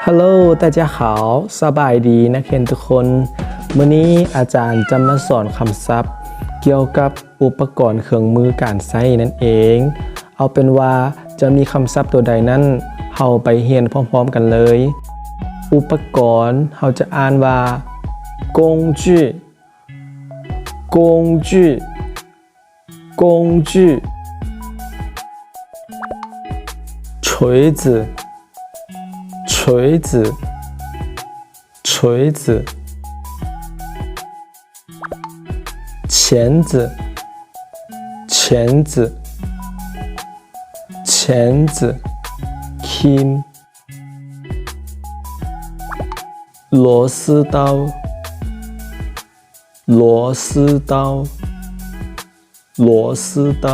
Hello 大家好 ສະບາຍດີນັກຮຽນທຸກຄົນ. ມື້ນີ້ອາຈານຈະມາສອນຄຳສັບກ່ຽວກັບອຸປະກອນເຄື່ອງມືການໃຊ້ນັ້ນເອງ. ເອົາເປັນວ່າຈະມີຄຳສັບຕົວໃດນັ້ນ ເຮົາໄປຮຽນພ້ອມໆກັນເລີຍ. ອຸປະກອນ ເຮົາຈະອ່ານວ່າ 工具 工具 工具 锤子 锤子 锤子 钳子 钳子 钳子 ครีม 螺丝刀 螺丝刀 螺丝刀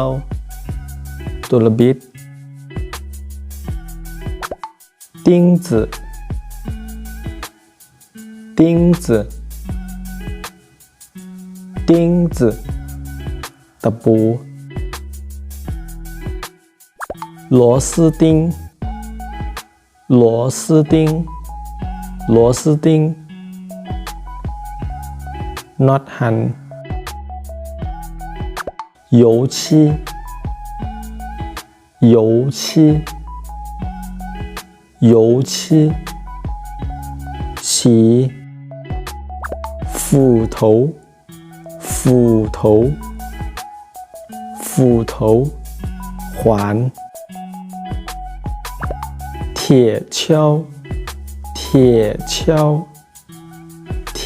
ຕົວລະບິດ 钉子 钉子 钉子 ຕະປູ 螺丝钉 螺丝钉 螺丝钉 น็ອດຫັນ 油漆 油漆 油漆 ສີ 斧头 斧头 斧头 ຂວານ 铁锹 铁锹 铁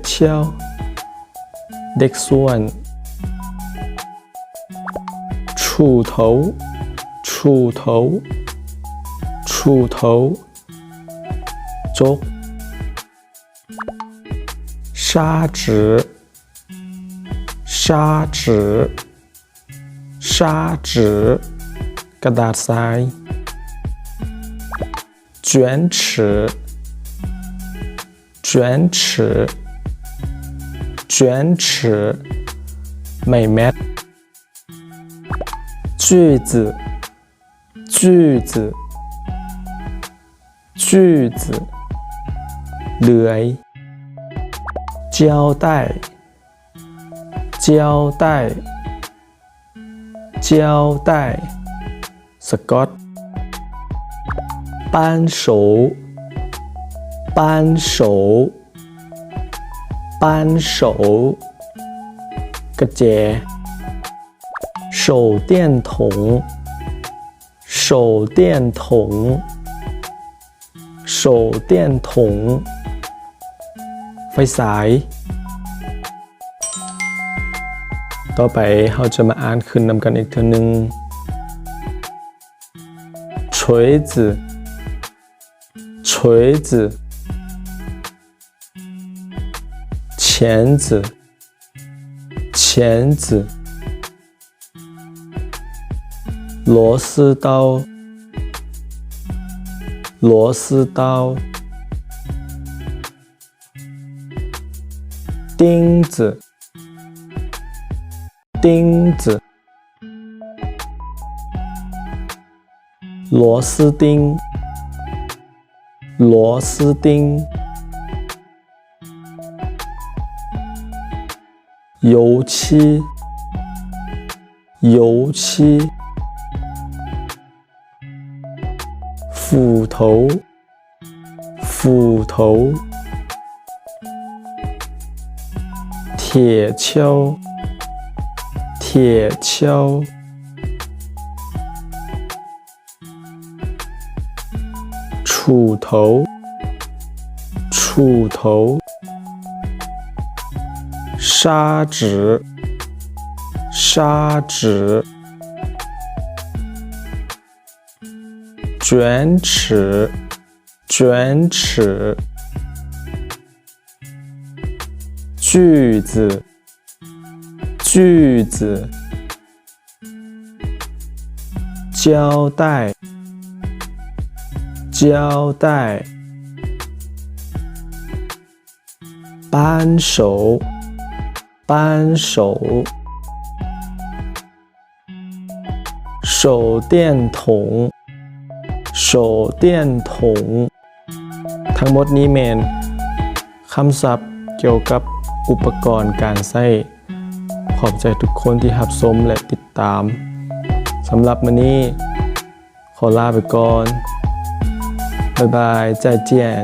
锹 ເຫຼັກສ່ວນ 锄ໂຖ 锄ໂຖ 锄ໂຖ ຈົກ 砂纸 砂纸 砂纸 ກະດາດຊາຍ 卷尺 卷尺 卷尺 ໄມ້ແມັດ 锯子 锯子 锯子 ເລື່ອຍ 胶带 胶带 胶带 ສະກອດ 扳手 扳手 扳手 ກະແຈ 手电筒 手电筒 手电筒 ໄຟສາຍ. ຕໍ່ໄປເຮົາຈະມາອ່ານຂຶ້ນນຳກັນອີກເທື່ອໜຶ່ງ 锤子 锤子 钳子 钳子 螺丝刀 螺丝刀 钉子 钉子 螺丝钉 螺丝钉 油漆 油漆 斧头 斧头 铁锹 铁锹 锄ໂຖ 锄ໂຖ 砂纸 砂纸 卷尺 卷尺 锯子 锯子 胶带 胶带 扳手 扳手 手电筒 手电筒ທັງໝົດນີ້ແມ່ນຄຳສັບກ່ຽວກັບອຸປະກອນການໃຊ້. ຂອບໃຈທຸກຄົນທີ່ຮັບຊົມ ແລະ ຕິດຕາມ. ສຳລັບມື້ນີ້ ຂໍລາໄປກ່ອນ. ບາຍບາຍ, ຈາຍຈຽນ.